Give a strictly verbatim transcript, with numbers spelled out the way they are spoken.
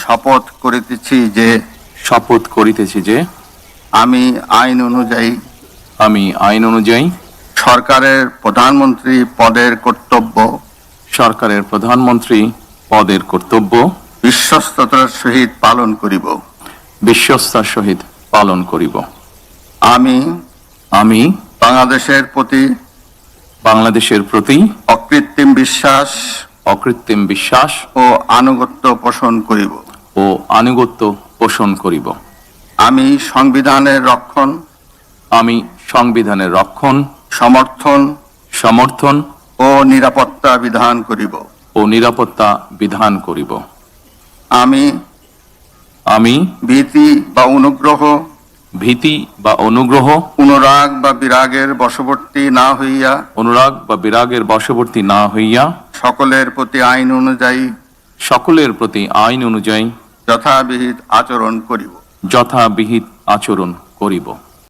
শপথ করিতেছি যে শপথ করিতেছি যে আমি আইন অনুযায়ী আমি আইন অনুযায়ী সরকারের প্রধানমন্ত্রী পদের কর্তব্য সরকারের প্রধানমন্ত্রী পদের কর্তব্য বিশ্বস্ততার সহিত পালন করিব। বিশ্বস্ততার সহিত পালন করিব। আমি আমি বাংলাদেশের প্রতি বাংলাদেশের প্রতি অকৃত্রিম বিশ্বাস অকৃত্রিম বিশ্বাস ও আনুগত্য পোষণ করিব। ও আনুগত্য পোষণ করিব। আমি সংবিধানের রক্ষণ আমি সংবিধানের রক্ষণ সমর্থন সমর্থন ও নিরাপত্তা বিধান করিব। ও নিরাপত্তা বিধান করিব। আমি আমি ভীতি বা অনুগ্রহ ভীতি বা অনুগ্রহ অনুরাগ বা বিরাগের বশবর্তী না হইয়া অনুরাগ বা বিরাগের বশবর্তী না হইয়া সকলের প্রতি আইন অনুযায়ী সকলের প্রতি আইন অনুযায়ী যথাবিহিত আচরণ করিব। যথাবিহিত আচরণ করিব।